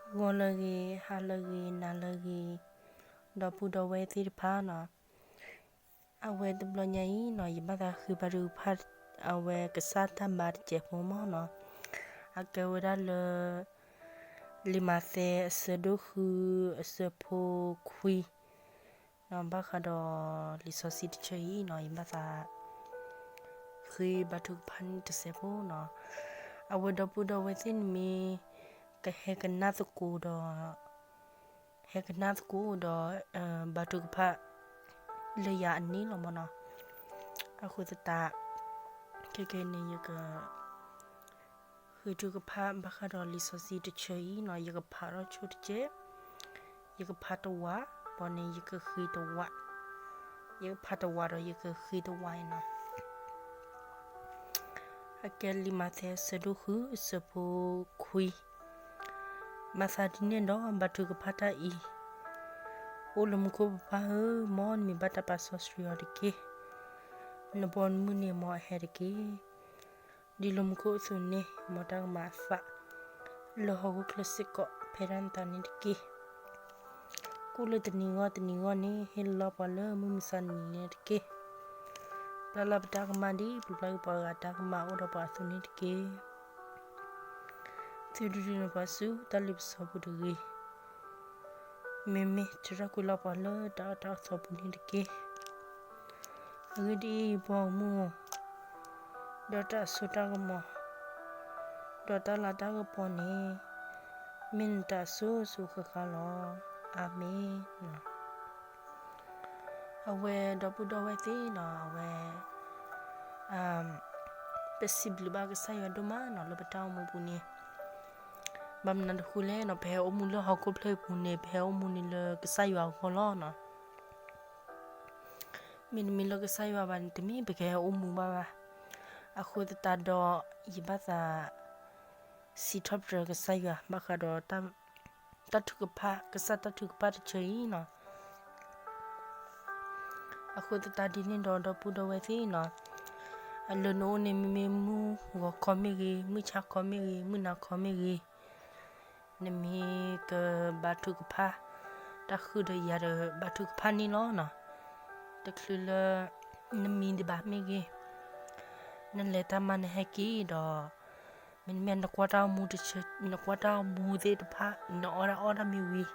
ဂီၤလၢအဂ့ၤ, ဟါလၢအဂ့ၤ, နၤလၢအဂ့ၤ, ဒီပုၢ်ဒီဝဲၢ်သ့ၣ်တဖၣ်နီၤ, အဝဲတဘျီညါအံၤနီၤ ယဘၣ်သးဃ့ဘါထုကဖၣ် အဝဲကစၢ်တၢ်ဘါတစဲးဖိမ့ၢ်နီၤ, အကဲဝဲဒၣ်လၢ လံာ်မးသဲအဆၢဒိၣ်ဃု အဆၢဖိခွံ ဘၣ်ဃးဒီးလံာ်စီဆှံတဆၢအံၤနီၤ ယဘၣ်သး ဃ့ဘါထုကဖၣ်န့ၣ်တစဲးဖိနီၤ, အဝဲဒီပုၢ်ဒီဝဲၢ်သ့ၣ်န့ၣ်မ့ၢ် ကဟဲကနၣ်သကိးဒီး ဟဲကနၣ်သကိးဒီး ဘါထုကဖၣ် လၢယၤအန့ၣ်လီၤမ့ၢ်နီၤ, အဃိသတး ခဲကနံၣ်အံၤ ယက ဃ့ထုကဖၣ်ဘၣ်ဃးဒီးလံာ်စီဆှံတဆၢအံၤနီၤ ယကဖးထီၣ်ဆိတကဲး, ယကဖးတဝး, ဘၣ်န့ၣ် ယကဃ့တဝး, ယကဖးတဝးဒီးယကဃ့တဝးအံၤနီၤ, အကဲလံာ်မးသဲအဆၢဒိၣ်ဃု အဆၢဖိခွံ, မၤသးဒ်န့ၣ်ဒီးဘါထုကဖၣ်တၢ်အံၤ, အိၣ်လၢမူခိၣ်ပပၢ်ဧၢ, မ်နမံၤဘၣ်တၢ်ပာ်စီဆှံအီၤတက့ၢ်, နဘီနမုၢ်န့ၣ်မ်အဟဲတက့ၢ် ဒ်လၢမူခိၣ်အသိးန့ၣ် မ်တၢ်ကမၤအသး လၢဟီၣ်ခိၣ်ချၢစ့ၢ်ကီး ဖဲဒၣ်နသးန့ၣ်တက့ၢ်. ကိၣ်လၢတနံၤဂီၢ်တနံၤဂီၢ်န့ၣ် ဟ့ၣ်လီၤပှၤလၢမုၢ်မဆါတနံၤန့ၣ်တက့ၢ်. ပျၢ်လၢပတၢ်ကမၣ်ဒ်ပျၢ်လၢပှၤဂၤတၢ်ကမၣ်အိၣ်ဒီးပှၤအသိးန့ၣ်တက့ၢ်. သုဒုးဒုးန့ၢ်ပှၤဆူတၢ်လ့ပစီပူၤတဂ့ၤ. မ့မ့ၢ်တရၢ်ကွံာ်လီၤပှၤလၢတၢ်အၢတၢ်သီပူၤန့ၣ်တက့ၢ်. အဂ့ၢ်ဒ်အံၤ, ယဘီမုၢ်ဧၢ, ဒီးတၢ်စိတၢ်ကမီၤ, ဒီးတၢ်လၤတၢ်ကပီၤန့ၣ် မ့ၢ်နတၢ်အစိၤစိၤဃၣ်ဃၣ်လီၤ. အၤမ့ၣ်. အဝဲဒီပုၢ်ဒီဝဲၢ်သ့ၣ်နီၤ, အဝဲ ပစံးဘျုးဘၣ်ကစၢ်ယွၤဒိၣ်မးနီၤ လၢပတၢ်အိၣ်မူပူၤန့ၣ်, ဘၣ်မနုၤတဃိလဲၣ်နီၤ, ပဟဲအိၣ်မူလၢဟီၣ်ခိၣ်ဖျၢၣ်အံၤပူၤန့ၣ် ပဟဲအိၣ်မူန့ၣ်လၢကစၢ်ယွၤအဂီၢ်လီၤနီၤ. မ့တမ့ၢ်လၢကစၢ်ယွၤဘၣ်န့ၣ် တမ့ၢ်ပကဟဲအိၣ်မူဘၣ်ဘၣ်. အဃိသတးဒီး ယဘၣ်သး စံးထီၣ်ပတြၢၤကစၢ်ယွၤ ဘၣ်ဃးဒီး တၢ်ထုကဖၣ်, ကစၢ်တၢ်ထုကဖၣ်တဆၢအံၤနီၤ. အဃိသတးဒ်န့ၣ်ဒီး ဒီပုၢ်ဒီဝဲၢ်သ့ၣ်နီၤ, လၢနအိၣ်န့ၣ် မ့မ့ၢ်မုၢ်ဂီၤခီမ့ၢ်ဂ့ၤ, မုၢ်ဆါခီမ့ၢ်ဂ့ၤ, မုၢ်နၤခီမ့ၢ်ဂ့ၤ, နမ့ၢ်ကဘါထုကဖၣ်, တၢ်ဃုာ်ဒီးယၤဒီးဘါထုကဖၣ်န့ၣ်လီၤနီၤ. တချုးလၢ နမံဒံးဘၣ်မ့ၢ်ဂ့ၤ, နလဲၤတၢ်မၤနဟဲက့ၤဒီး မ့တမ့ၢ်နကွၢ်တၢ်အိၣ်မူတဆၢ, နကွၢ်တၢ်အိၣ်မူသ့ၣ်တဖၣ်, နအီၣ်တၢ်အီတၢ်မ့ၢ်ဝံၤ,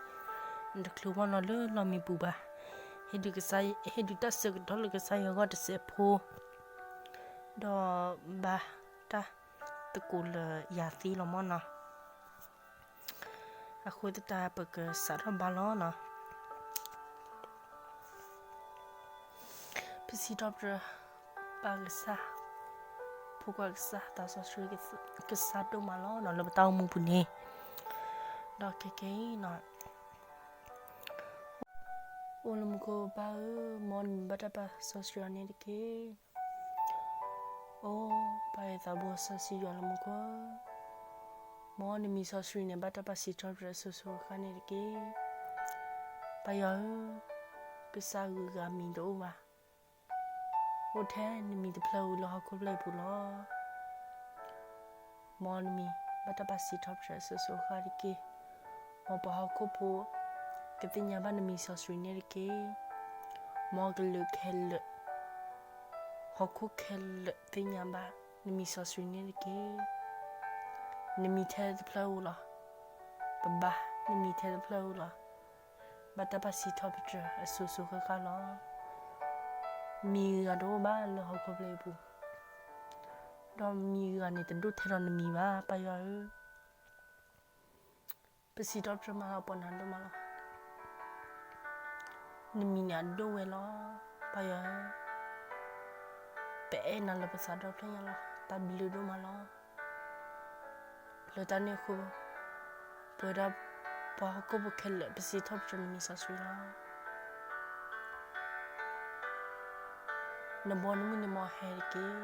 နတချုးဝဲလီၤလၢလီၢ်မံပူၤဘၣ်. ဟ့ၣ်ဒုး, ဟ့ၣ်ဒုးတၢ်ဆၢကတီၢ်လၢကစၢ်ယွၤအဂီၢ်တစဲးဖိ, ဒီးဘါတၢ်သကိးလၢယၤသ့လီၤမ့ၢ်နီၤ. အဃိသတးပကစးထီၣ်ဘါလီၤနီၤ. ပစံးထီၣ်ပတြၢၤ ပၢ်ကစၢ်, ဖိခွါကစၢ်, သးစီဆှံကစၢ်ဒိၣ်မးလီၤနီၤ လၢပတၢ်အိၣ်မူပူၤန့ၣ်, ဒီးခဲကနံၣ်အံၤနီၤ, အိၣ်လၢမူခိၣ်ပပၢ်ဧၢ, မ်နမံၤဘၣ်တၢ်ပာ်စီဆှံအီၤန့ၣ်တက့ၢ်. အိၣ်ပၢ်ယွၤသးဘိစီဆှံယွၤလၢမူခိၣ်ဧၢ, မ်နမံၤစီဆှံန့ၣ် ဘၣ်တၢ်ပာ်စံးထီၣ်ပတြၢၤအစိၤစိၤအဃၣ်န့ၣ်တက့ၢ်. ပၢ်ယွၤဧၢ, ကစၢ်အဂုၤအဂၤမံၤတအိၣ်ဘၣ်, အိၣ်ထဲနမံၤတဖျၢၣ်ဧိၤလၢဟီၣ်ခိၣ်ဖျၢၣ်အံၤပူၤလီၤ. မ်နမံၤဘၣ်တၢ်ပာ်စံးထီၣ်ပတြၢၤအစိၤစိၤအဃၣ်တက့ၢ်. မ်ပှၤဟီၣ်ခိၣ်ဖိ ကသ့ၣ်ညါဘၣ်နမံၤစီဆှံန့ၣ်တက့ၢ်. မ်ကလုာ်ခဲလၢာ်, ဟီၣ်ခိၣ်ခဲလၢာ်သ့ၣ်ညါဘၣ်နမံၤစီဆှံန့ၣ်တက့ၢ်. နမံၤထဲတဖျၢၣ်ဧိၤလီၤ. ပဘါနမံၤထဲတဖျၢၣ်ဧိၤလီၤ. ဘၣ်တၢ်ပာ်စံးထီၣ်ပတြၢၤအစိၤစိၤဃၣ်ဃၣ်လီၤ. မံၤဂၤတအိၣ်ဘၣ်လၢဟီၣ်ခိၣ်ဖျၢၣ်အံၤပူၤ, ဒီးမံၤဂၤန့ၣ်တဒိၣ်ထဲဒီးနမံၤဘၣ် ပၢ်ယွၤဧၢ. ပစံးထီၣ်ပတြၢၤမၤလၤကပီၤနၤဒိၣ်မးလီၤ. နမံၤန့ၣ်အဒိၣ်ဝဲလီၤ ပၢ်ယွၤဧၢ. ပအဲၣ်နၤလၢပသးဒီဖျၢၣ်ညါလီၤ. တၢ်ဘျုးဒိၣ်မးလီၤ. လၢတၢ်န့ၣ်အဃိ ပဝဲဒၣ်ပှၤဟီၣ်ခိၣ်ဖိခဲလၢာ် ပစံးထီၣ်ပတြၢၤနမံၤစီဆှံလီၤ. နဘီနမုၢ်န့ၣ်မ်အဟဲတက့ၢ်.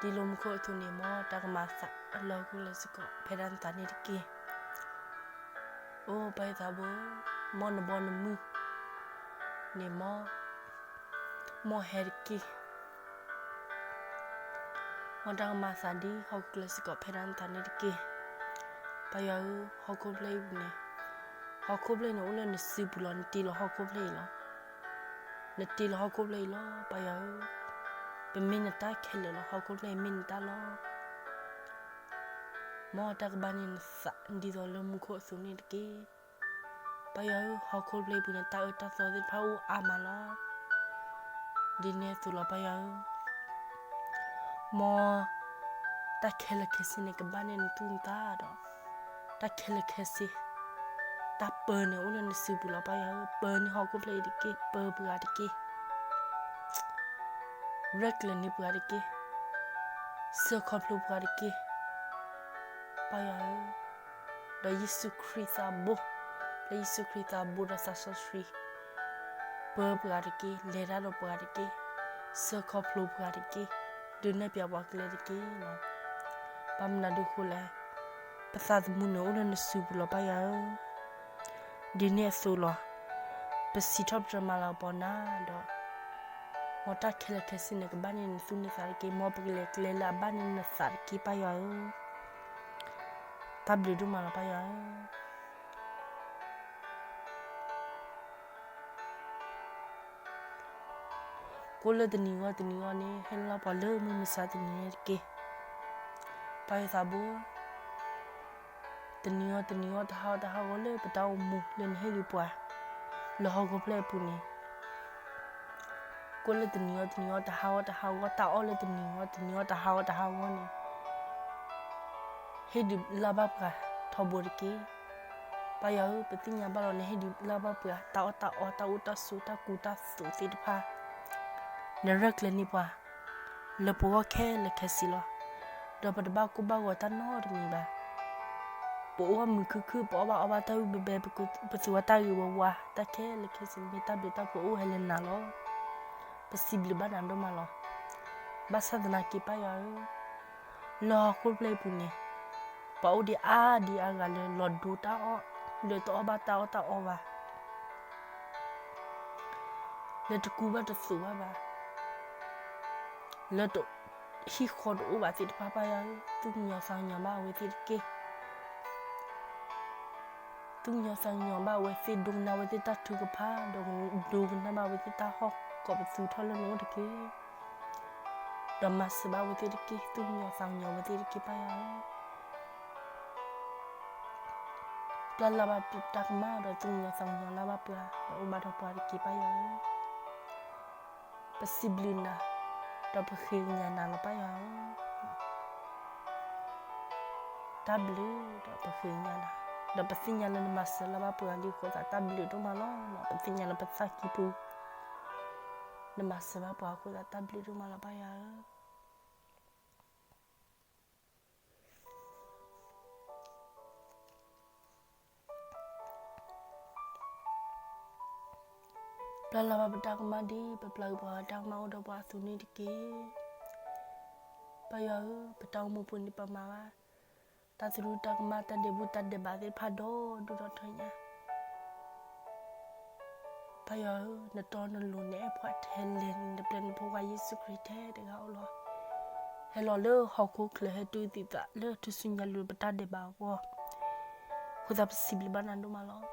ဒ်လၢမူခိၣ်အသိးန့ၣ် မ်တၢ်ကမၤအသးလၢဟီၣ်ခိၣ်ချၢစ့ၢ်ကီး ဖဲဒၣ်နသးန့ၣ်တက့ၢ်. အိၣ်ပၢ်ယွၤသးဘိ, မ်နဘီနမုၢ်န့ၣ်မ် မ်အဟဲတက့ၢ်. မ်တၢ်ကမၤအသးဒ်ဟီၣ်ခိၣ်ချၢစ့ၢ်ကီး ဖဲဒၣ်နသးန့ၣ်တက့ၢ်. ပၢ်ယွၤဧၢ, ဟီၣ်ခိၣ်ဖျၢၣ်အံၤပူၤန့ၣ်, ဟီၣ်ခိၣ်ဖျၢၣ်အံၤန့ၣ် အိၣ်လၢနစုပူၤလီၤ. နတ့လီၤဟီၣ်ခိၣ်ဖျၢၣ်အံၤလီၤ. နတ့လီၤဟီၣ်ခိၣ်ဖျၢၣ်အံၤလီၤ ပၢ်ယွၤဧၢ. ပမ့ၢ်နတၢ်ခဲလၢာ်လီၤ. ဟီၣ်ခိၣ်ဖျၢၣ်အံၤမ့ၢ်နတၢ်လီၤ. မ်တၢ်ကဘၣ်န့ၢ်နသးဒ်သိးလၢမူခိၣ်အသိးန့ၣ်တက့ၢ်. ပၢ်ယွၤဧၢ, ဟီၣ်ခိၣ်ဖျၢၣ်အံၤပူၤန့ၣ် တၢ်အၢတၢ်သီသ့ၣ်တဖၣ်အိၣ်အါမးလီၤ. ဒ်န့ၣ်အသိးလီၤ ပၢ်ယွၤဧၢ, မ်တၢ်ခဲလၢာ်ခဲဆ့န့ၣ် ကဘၣ်န့ၢ်နသူၣ်နသးဒီး တၢ်ခဲလၢာ်ခဲဆ့, တၢ်ပၢန့ၣ်အိၣ်လၢနစုပူၤလီၤ ပၢ်ယွၤဧၢ. ပၢန့ၢ်ဟီၣ်ခိၣ်ဖျၢၣ်အံၤတက့ၢ်. ပၢပှၤတက့ၢ်. ရဲၣ်ကျဲၤန့ၢ်ပှၤတက့ၢ်. စၢခီဖျိပှၤတက့ၢ်, ပၢ်ယွၤဧၢ. ဒီးယ့ၣ်ၡူးခရံာ်သးဘိ, လၢယ့ၣ်ၡူးခရံာ်သးဘိဒီးသးစီဆှံ ပၢပှၤတက့ၢ်. လဲၤတၢ်ဒီးပှၤတက့ၢ်. စၢခီဖျိပှၤတက့ၢ်. ဒုးနဲၣ်ပၠးပှၤကျဲတက့ၢ်လီၤ. ဘၣ်မနုၤဒုးဃိလဲၣ်, ပသးသမူန့ၣ်အိၣ်လၢနစုပူၤလီၤ ပၢ်ယွၤဧၢ. ဒ်န့ၣ်အသိးလီၤ, ပစံးထီၣ်ပတြၢၤမၤလၤကပီၤနၤဒီး မ်တၢ်ခဲလၢာ်ခဲဆ့န့ၣ် ကဘၣ်န့ၢ်နသူၣ်နသးတက့ၢ်. မ်ပကလဲၤကျဲလၢအဘၣ်န့ၢ်နသးတက့ၢ် ပၢ်ယွၤဧၢ. တၢ်ဘျုးဒိၣ်မးလီၤ ပၢ်ယွၤဧၢ. ကိၣ်လၢတနံၤဂီၢ်တနံၤဂီၢ်န့ၣ် ဟ့ၣ်လီၤပှၤလၢမုၢ်မဆါတနံၤန့ၣ်တက့ၢ်. ပၢ်ယွၤသးဘိ, တနံၤဂီၢ်တနံၤဂီၢ် တဟါဂီၢ်တဟါဂီၢ်လၢပတၢ်အိၣ်မူလၢနဟ့ၣ်ဒုးပှၤ လၢဟီၣ်ခိၣ်ဖျၢၣ်အပူၤန့ၣ် ကိၣ်လၢတနံၤဂီၢ်တနံၤဂီၢ် တဟါဂီၢ်တဟါဂီၢ် တၢ်အီၣ်လၢတနံၤဂီၢ်တနံၤဂီၢ် တဟါဂီၢ်တဟါဂီၢ်န့ၣ် ဟ့ၣ်ဒုးလၢ်ဘၣ်ပှၤထီဘိတက့ၢ်. ပၢ်ယွၤဧၢ, ပသ့ၣ်ညါဘၣ်လီၤ နဟ့ၣ်ဒုးလၢ်ဘၣ်ပှၤ တၢ်အီၣ်တၢ်အီ တၢ်အိၣ်တၢ်ဆိး တၢ်ကူတၢ်သိးသ့ၣ်တဖၣ် နရဲၣ်ကျဲၤန့ၢ်ပှၤ လၢပဂီၢ်ခဲလၢာ်ခဲဆ့လီၤ. ဒီးပတဘၣ်ကိၢ်ဘၣ်ဂီၤတၢ်နီတမံၤဘၣ်. ပအိၣ်ဘၣ်မုာ်ခုၣ်ခုၣ် ပအီၣ်ဘၣ်အီဘၣ်တၢ်ဂံၢ်ဘဲဘဲ ပသူဝဲတၢ်ဂ့ၤဝါဝါ တၢ်ခဲလၢာ်ခဲဆ့န့ၣ် တၢ်ဘျုးတၢ်ဖှိၣ်အိၣ်ဟဲလၢနၤလီၤ. ပစံးဘျုးဘၣ်နၤဒိၣ်မးလီၤ. ဘၣ်ဆၣ်သနာ်က့ ပၢ်ယွၤဧၢ, လၢဟီၣ်ခိၣ်ဖျၢၣ်အပူၤန့ၣ် ပှၤအိၣ်ဒံးအါဒံးအါဂၤလၢလီၤဒိတၢ်အီၣ် လၢတအီၣ်ဘၣ်တၢ်အီၣ်တၢ်အီဘၣ် လၢတကူဘၣ်တသိးဘၣ်ဘၣ်, လၢတဟံၣ်ဃီတအိၣ်ဘၣ်သ့ၣ်တဖၣ် ပၢ်ယွၤဧၢ, သူၣ်ကညီၤသးကညီၤဘၣ်အဝဲသ့ၣ်တက့ၢ်. သူၣ်ကညီၤသးကညီၤဘၣ်အဝဲသ့ၣ်, ဒိကနၣ်ဝဲသ့ၣ်တၢ်ထုကဖၣ်, ဒီးဒိကနၣ်ဘၣ်ဝဲသ့ၣ်တၢ်ဟီၣ်ကိးပသူထီၣ်လၢနအိၣ်တက့ၢ်. ဒီးမၤစၢၤဘၣ်ဝဲသ့ၣ်တက့ၢ်, သူၣ်ကညီၤသးကညီၤဝဲသ့ၣ်တက့ၢ် ပၢ်ယွၤဧၢ. ပျၢ်လၢ်ဘၣ်ပတၢ်ကမၣ်ဒီးသူၣ်ကညီၤသးကညီၤလၢ်ဘၣ်ပှၤ, ဒီးအိၣ်ဘၣ်ဒီးပှၤတက့ၢ် ပၢ်ယွၤဧၢ. ပစံးဘျုးနၤ, ဒီးပဃ့ကညးနၤလီၤ ပၢ်ယွၤဧၢ. တၢ်ဘျုးဒီးပဃ့ကညးနၤ, ဒီးပသ့ၣ်ညါလၢနမၤစၢၤလၢ်ဘၣ်ပှၤလံအဃိသတး တၢ်ဘျုးဒိၣ်မးလီၤ. ပသ့ၣ်ညါလၢပသးကံၢ်ပူၤ နမၤစၢၤဘၣ်ပှၤအဃိသတး တၢ်ဘျုးဒိၣ်မးလီၤ ပၢ်ယွၤဧၢ. ပျၢ်လၢ်ဘၣ်ပတၢ်ကမၣ်ဒ်ပပျၢ်ကွံာ်ပှၤတၢ်ကမၣ်အိၣ်ဒီးပှၤအသိးန့ၣ်တက့ၢ်. ပၢ်ယွၤဧၢ, ပတၢ်အိၣ်မူပူၤန့ၣ် ပမၤဘၣ် တၢ်သရူးတၢ်ကမၣ် တၢ်ဒဲးဘူးတၢ်ဒဲးဘးသ့ၣ်တဖၣ်ဒီဒူၣ်ဒီထၢညါ ပၢ်ယွၤဧၢ, နတီနလိၤနအဲၣ်ပှၤထဲလဲၣ်န့ၣ် နပျဲနဖိခွါယ့ၣ်ၡူးခရံာ်ထဲတဂၤဧိၤလီၤ. ဟဲလီၤလၢဟီၣ်ခိၣ်ချၢ ဟဲတုၤသံသးလၢထူၣ်စုညါလိၤပတၢ်ဒဲးဘးအဂီၢ်, အဃိသတးပစံးဘျုးဘၣ်နၤဒိၣ်မးလီၤ.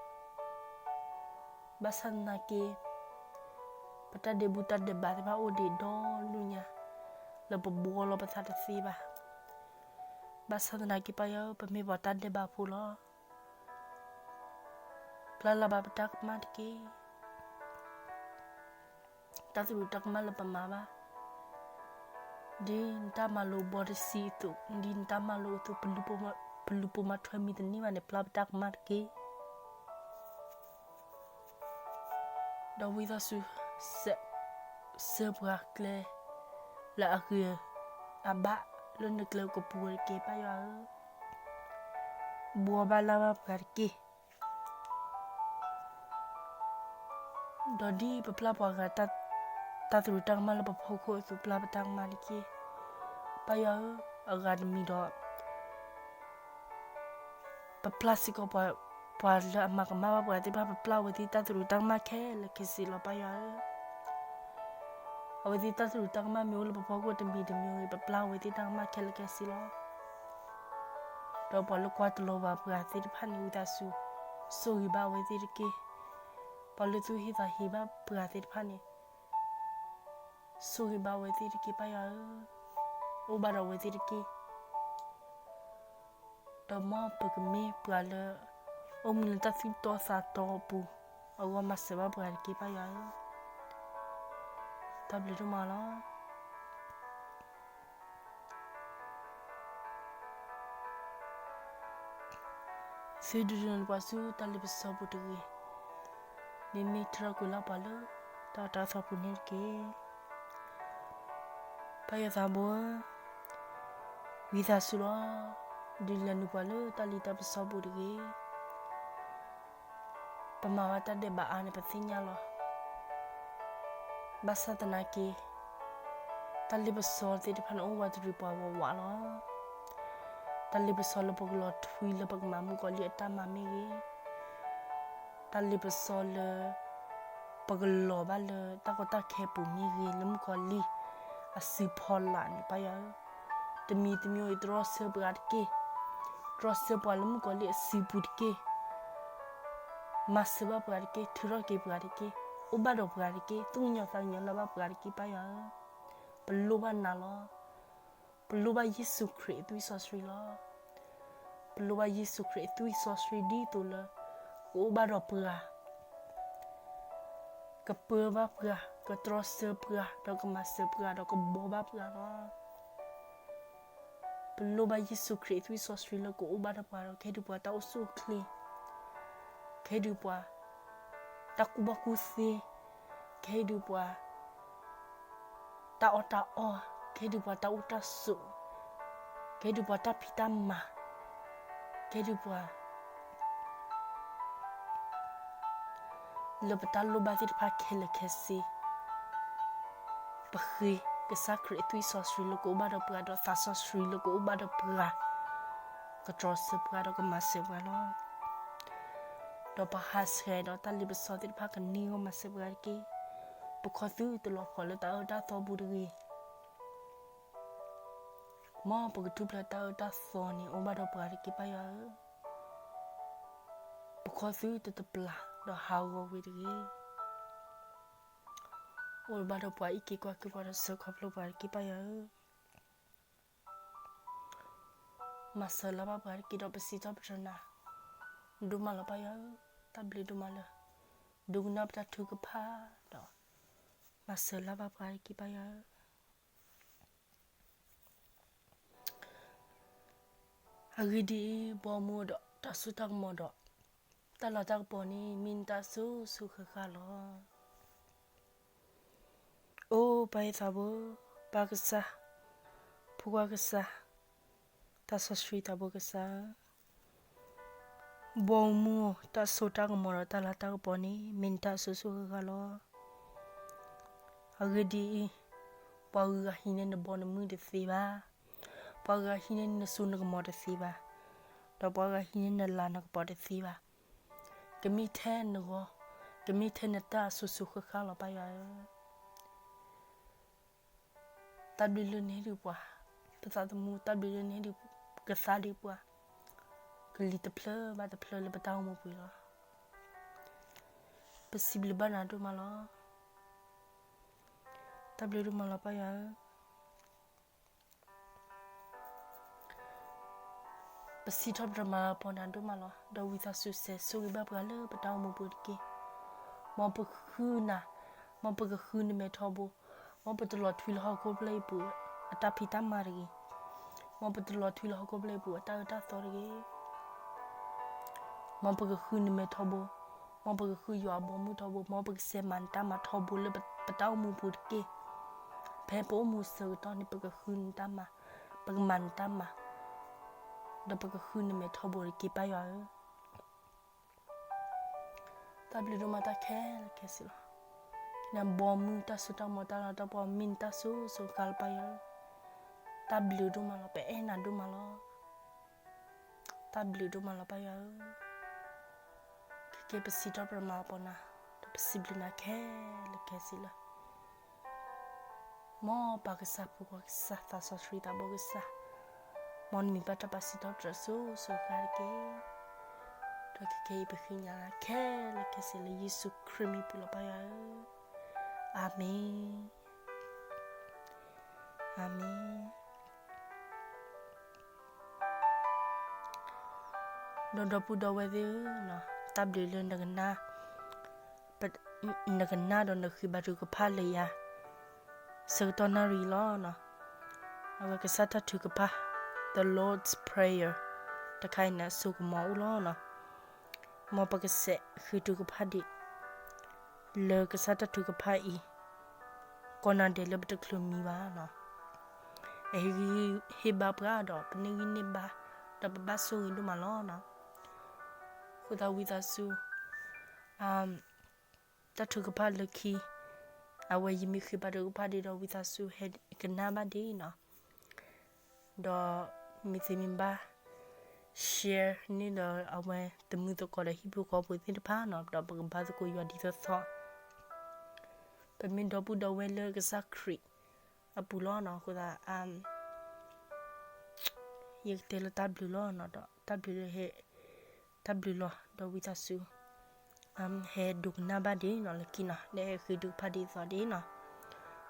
ဘၣ်ဆၣ်သနာ်က့ ပတၢ်ဒဲးဘူးတၢ်ဒဲးဘးသ့ၣ်တဖၣ်အိၣ်ဒံးဒီဒူၣ်ညါ လၢပဘှီလီၤပသးတသ့ဘၣ်. ဘၣ်ဆၣ်သနာ်က့ ပၢ်ယွၤဧၢ, ပမ့ၢ်ပှၤတၢ်ဒဲးဘးဖိလီၤ. ပျၢ်လၢ်ဘၣ်ပတၢ်ကမၣ်တက့ၢ်. တၢ်သရူးတၢ်ကမၣ်လၢပမၤဘၣ် ဒ်နတၢ်မၤလိာ်ဘီတဆံအသိး, ဒ်နတၢ်မၤလိာ်အသိး, ပလူၤပိာ်မၤထွဲမံၤတန့ၢ်ဘၣ်န့ၣ် ပျၢ်ပတၢ်ကမၣ်တက့ၢ်. ဒီးဝံသးစူၤ စၢၤပှၤကျဲ လၢအဂ့ၤအဘၣ်လၢနကျဲကပူၤတက့ၢ် ပၢ်ယွၤဧၢ, ဘှီဘၣ်လၢ်ဘၣ်ပှၤတက့ၢ်. ဒီးဒ်ပပျၢ်ပှၤဂၤ တၢ်သရူးတၢ်ကမၣ်လၢပဖီခိၣ်အသိး ပျၢ်ပတၢ်ကမၣ်တက့ၢ်. ပၢ်ယွၤဧၢ, အဂၤတမံၤဒီး ပပျၢ်စ့ၢ်ကီးပှၤလၢအမၤကမၣ်ဘၣ်ပှၤသ့ၣ်တဖၣ်, ပပျၢ်အဝဲသ့ၣ်တၢ်သရူးတၢ်ကမၣ်ခဲလၢာ်ခဲဆ့လီၤ ပၢ်ယွၤဧၢ. အဝဲသ့ၣ်တၢ်သရူးတၢ်ကမၣ်မ့ၢ်အိၣ်လၢပဖီခိၣ်တမံၤတမံၤဂ့ၤ, ပပျၢ်အဝဲသ့ၣ်တၢ်ကမၣ်ခဲလၢာ်ခဲဆ့လီၤ. ဒီးပှၤလၢကွၢ်တလီၤဘၣ်ပှၤသ့ၣ်တဖၣ်န့ၣ် ဝံသးစူၤ ဆိၣ်ဂ့ၤဘၣ်အဝဲသ့ၣ်တက့ၢ်. ပှၤလၢသူၣ်ဟ့သးဟ့ဘၣ်ပှၤသ့ၣ်တဖၣ်န့ၣ် ဆိၣ်ဂ့ၤဘၣ်အဝဲသ့ၣ်တက့ၢ် ပၢ်ယွၤဧၢ, အိၣ်ဘၣ်ဒီးအဝဲသ့ၣ်တက့ၢ်. ဒီးမ်ပကမ့ၢ်ပှၤလၢ အိၣ်မူလၢတၢ်သူၣ်တီသးတီအပူၤ အဂီၢ်မၤစၢၤဘၣ်ပှၤတက့ၢ် ပၢ်ယွၤဧၢ, တၢ်ဘျုးဒိၣ်မးလီၤ. သုဒုးနုာ်လီၤပှၤဆူတၢ်လ့ပစီပူၤတဂ့ၤ, မ့မ့ၢ်ထုးထီၣ်ကွံာ်လီၤပှၤလၢ တၢ်အၢတၢ်သီပူၤန့ၣ်တက့ၢ်. ပၢ်ယွၤသးဘိဧၢ, ဝံသးစူၤလီၤ, ဒုးလဲၤနုာ်ပှၤလၢတၢ်လ့တၢ်ပစီပူၤတဂ့ၤ. ပမၤဘၣ်တၢ်ဒဲးဘးအါန့ၣ် ပသ့ၣ်ညါလီၤ. ဘၣ်ဆၣ်သနာ်က့ တၢ်လ့ပစီသ့ၣ်တဖၣ်န့ၣ် အိၣ်ဝးတရံးပှၤဝးဝးလီၤ. တၢ်လ့ပစီလၢပကလီၤထွံလၢပကမၤမုၣ်ကီၤလံၢ်အတၢ်မၤမ့ၢ်ဂ့ၤ, တၢ်လ့ပစီလၢ ပကလီၤဘၣ်လၢတၢ်ကီတၢ်ခဲပူၤမ့ၢ်ဂ့ၤ, လၢမုၣ်ကီၤလံၢ်အစုဖီလာ်န့ၣ် ပၢ်ယွၤဧၢ, တမံၤတမံၤအံၤ တြီဆၢပှၤတက့ၢ်. တြီဆၢပှၤလၢမုၣ်ကီၤလံၢ်အစုပူၤတက့ၢ်. မၤစၢၤဘၣ်ပှၤတက့ၢ်, ထုးထီၣ်က့ၤပှၤတက့ၢ်, အိၣ်ဘၣ်ဒီးပှၤတက့ၢ်, သူၣ်ကညီၤသးကညီၤလၢ်ဘၣ်ပှၤတက့ၢ် ပၢ်ယွၤဧၢ, ပလိၣ်ဘၣ်နၤလီၤ. ပလိၣ်ဘၣ်ယ့ၣ်ၡူးခရံာ်အသွံၣ်စီဆှံလီၤ. ပလိၣ်ဘၣ်ယ့ၣ်ၡူးခရံာ်အသွံၣ်စီဆှံဒ်သိးလၢ ကအိၣ်ဘၣ်ဒီးပှၤ, ကပၢဘၣ်ပှၤ, ကတြီဆၢပှၤ, ဒီးကမၤစၢၤပှၤ, ဒီးကဘှီဘၣ်ပှၤလီၤ. ပလိၣ်ဘၣ်ယ့ၣ်ၡူးခရံာ်အသွံၣ်စီဆှံလၢကအိၣ်ဘၣ်ဒီးပှၤဒီး ကဟ့ၣ်ဒုးပှၤတၢ်အိၣ်ဆူၣ်အိၣ်ချ့, ကဟ့ၣ်ဒုးပှၤ တၢ်ကူၣ်ဘၣ်ကူၣ်သ့, ကဟ့ၣ်ဒုးပှၤ တၢ်အီၣ်တၢ်အီ, ကဟ့ၣ်ဒုးပှၤတၢ်အိၣ်တၢ်ဆိး, ကဟ့ၣ်ဒုးပှၤတၢ်ဖံးတၢ်မၤ, ကဟ့ၣ်ဒုးပှၤ လၢပတၢ်လိၣ်ဘၣ်သ့ၣ်တဖၣ်ခဲလၢာ်ခဲဆ့, ပဃ့ကစၢ်ခရံာ်အသွံၣ်စီဆှံလၢကအိၣ်ဘၣ်ဒီးပှၤ ဒီးသးစီဆှံလၢကအိၣ်ဘၣ်ဒီးပှၤ, ကတြီဆၢပှၤဒီးကမၤစၢၤပှၤလီၤ. ဒီးပဟးဆှဲးဒီးတၢ်လ့ပစီသ့ၣ်တဖၣ်ကန့ၢ်ဂီၢ်မၤစၢၤပှၤတက့ၢ်. ပခီသုတလီၤဖှီၣ်လၢတၢ်အၢတၢ်သီပူၤတဂ့ၤ. မ်ပကထူၣ်ဖျဲးတၢ်အၢတၢ်သီန့ၣ် အိၣ်ဘၣ်ဒီးပှၤတက့ၢ် ပၢ်ယွၤဧၢ, ပခီသုတတပျၢ်ဒီးဟးဂီၤဝံၤတဂ့ၤ. အိၣ်ဘၣ်ဒီးပှၤအံးက့ၤကွၢ်က့ၤပှၤဒီးစၢၤခီဖျိပှၤတက့ၢ် ပၢ်ယွၤဧၢ. မၤစၢၤလၢ်ဘၣ်ပှၤတက့ၢ်ဒီးပစံးထီၣ်ပတြၢၤနၤ ဒိၣ်မးလီၤ ပၢ်ယွၤဧၢ, တၢ်ဘျုးဒိၣ်မးလၢ ဒိကနၣ်ပတၢ်ထုကဖၣ်ဒီး မၤစၢၤလၢ်ဘၣ်ပှၤတက့ၢ် ပၢ်ယွၤဧၢ. အဂ့ၢ်ဒ်အံၤ, ဘီမုၢ်ဒီးတၢ်စိတၢ်ကမီၤဒီး တၢ်လၤတၢ်ကပီၤန့ၣ် မ့ၢ်နတၢ်အစိၤစိၤဃၣ်ဃၣ်လီၤ. အိ ပၢ်ယွၤသးဘိ, ပၢ်ကစၢ်, ဖိခွါကစၢ်, သးစီဆှံသးဘိကစၢ်ဧၢ, ဘီမုၢ်တၢ်စိတၢ်ကမီၤဒီးတၢ်လၤတၢ်ကပီၤန့ၣ် မ့ၢ်နတၢ်အစိၤစိၤဃၣ်ဃၣ်လီၤ. အဂ့ၢ်ဒ်အံၤ, ပှၤဂုၤဂၤဟံးန့ၢ်နဘီနမုၢ်တသ့ဘၣ်. ပှၤဂၤဟံးန့ၢ်နစိနကမီၤတသ့ဘၣ်, ဒီးပှၤဂၤဟံးန့ၢ်နလၤနကပီၤတသ့ဘၣ်. ကမ့ၢ်ထဲနဂီၢ်, ကမ့ၢ်ထဲနတၢ်အစိၤစိၤဃၣ်ဃၣ်လီၤ ပၢ်ယွၤဧၢ. တၢ်ဘျုးလၢနဟ့ၣ်ဒုးပှၤ ပသးသမူ, တၢ်ဘျုးလၢနဟ့ၣ်ဒုးကသါဒံးပှၤ ကလံၤတဖျၢၣ်ဘၣ်တဖျၢၣ်လၢပတၢ်အိၣ်မူပူၤလီၤ. ပစံးဘျုးဘၣ်နၤဒိၣ်မးလီၤ. တၢ်ဘျုးဒိၣ်မးလီၤ ပၢ်ယွၤဧၢ. ပစံးထီၣ်ပတြၢၤမၤလၤကပီၤနၤဒိၣ်မးလီၤ. ဒီးဝံသးစူၤစဲးဆိၣ်ဂ့ၤဘၣ်ပှၤလၢပတၢ်အိၣ်မူပူၤတက့ၢ်. မ်ပဃုနၤ, မ်ပကဃုနမဲာ်ထီဘိ, မ်ပတလီၤထွံလၢဟီၣ်ခိၣ်ဖျၢၣ်အံၤပူၤအတၢ်ဖံးတၢ်မၤတဂ့ၤ. မ်ပတလီၤထွံလၢဟီၣ်ခိၣ်ဖျၢၣ်အံၤပူၤအတၢ်အၢတၢ်သီတဂ့ၤ. မ်ပကဃုနမဲာ်ထီဘိ, မ်ပကဃုယွၤအဘီမုၢ်ထီဘိ, မ်ပကစဲးမၤနတၢ်မၤထီဘိလၢပတၢ်အိၣ်မူပူၤတက့ၢ်. ဖဲပအိၣ်မူဆၢကတီၢ်န့ၣ် ပကဃုနတၢ်မၤ, ပကမၤနတၢ်မၤ, ဒီးပကဃုနမဲာ်ထီဘိတက့ၢ် ပၢ်ယွၤဧၢ. တၢ်ဘျုးဒိၣ်မးတၢ်ခဲလၢာ်ခဲဆ့လီၤ. နဘီမုၢ်တၢ်စိတၢ်ကမီၤတၢ်လၤတၢ်ကပီၤမ့ၢ်နတၢ်စိၤစိၤဃၣ်ဃၣ်လီၤ ပၢ်ယွၤဧၢ. တၢ်ဘျုးဒိၣ်မးလီၤ, ပအဲၣ်နၤဒိၣ်မးလီၤ. တၢ်ဘျုးဒိၣ်မးလီၤ ပၢ်ယွၤဧၢ. ခဲကဲပစံးထီၣ်ပတြၢၤမၤလၤကပီၤနၤ, ဒီးပစံးဘျုးနၤခဲလၢာ်ခဲဆ့လီၤ. မ်ပၢ်ကစၢ်ဖိခွါကစၢ်သးစီဆှံသးဘိကစၢ်, မ်နမံၤဘၣ်တၢ်ပာ်စံးထီၣ်ပတြၢၤစိၤစိၤဃၣ်တက့ၢ်. ဒီးခဲကနံၣ်အံၤပဃ့ညါခဲလၢာ်ခဲဆ့လၢယ့ၣ်ၡူးခရံာ်မံၤပူၤလီၤ ပၢ်ယွၤဧၢ, အၤမ့ၣ်, အၤမ့ၣ်. ဒီးဒီပုၢ်ဒီဝဲၢ်သ့ၣ်ဧၢ, တၢ်ဘျုးလၢ နကနၣ်ဒီးနဃ့ဘါထုကဖၣ်လၢယၤ ဆၢကတီၢ်နၣ်ရံၣ်လီၤ. အဝဲကစၢ်တၢ်ထုကဖၣ် The Lord's Prayer တခါအံၤန့ၣ် အစိကမီၤအိၣ်လီၤ. မ်ပကစဲးဃ့ထုကဖၣ်ဒံး လၢကစၢ်တၢ်ထုကဖၣ်အံၤ ကိးနၤဒဲးလၢပတချုးမံဘၣ်. အဟ့ၣ်ဂံၢ်ဟ့ၣ်ဘါပှၤဒီး ပန့ၢ်ဂံၢ်န့ၢ်ဘါ ဒီးပဘၣ်ဆိၣ်ဂ့ၤဒိၣ်မးလီၤ. အဃိသတးဝံသးစူၤ တၢ်ထုကဖၣ်လၢခံ အဝဲယမ့ၢ်ဃ့ဘါထုကဖၣ်ဒံးဒီး ဝံသးစူၤဟဲကနၣ်ဘၣ်ဒံးနီၤ. ဒီးမ့ၢ်သ့မ့ၢ်ဘၣ် share န့ၢ်ဒီးအဝဲသမုၣ်သကိးဒီးဟံၣ်ဖိဃီဖိသ့ၣ်တဖၣ်နီၤ, ဒီးပကဘါသကိးယွၤဒ်သိးသိး ပမ့ၢ်ဒီပုၢ်ဒီဝဲၢ်လၢကစၢ်ခရံာ်အပူၤလီၤနီၤ. အဃိသတး ယကတဲလၢတၢ်ဘျုးလီၤနီၤ, ဒီးတၢ်ဘျုးလၢဟဲ တၢ်ဘျုးလီၤ. ဒီးဝံသးစူၤ ဟဲဒိကနၣ်ဘၣ်ဒံးနီၤ လၢခံနီၤ, ဒီးဟဲဃ့ထုကဖၣ်ဒ်သိးဒံးနီၤ.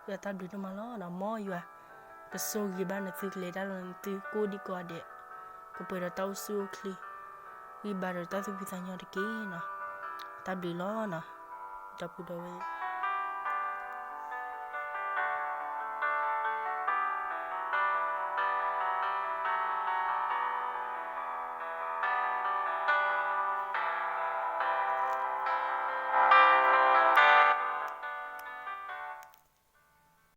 ဝံသးစူၤတၢ်ဘျုးဒိၣ်မးလီၤနီၤ. မ်ယွၤကဆိၣ်ဂ့ၤဘၣ်နသု ကလဲၤတၢ်ဒီးနသုကိးဒံကိးဂၤဒဲး, ကပှဲၤဒီးတၢ်အိၣ်ဆူၣ်အိၣ်ချ့, ဂံၢ်ဘါဒီးတၢ်သူၣ်ဖှံသးညီတက့ၢ်နီၤ. တၢ်ဘျုးလီၤနီၤ, ဒီပုၢ်ဒီဝဲၢ်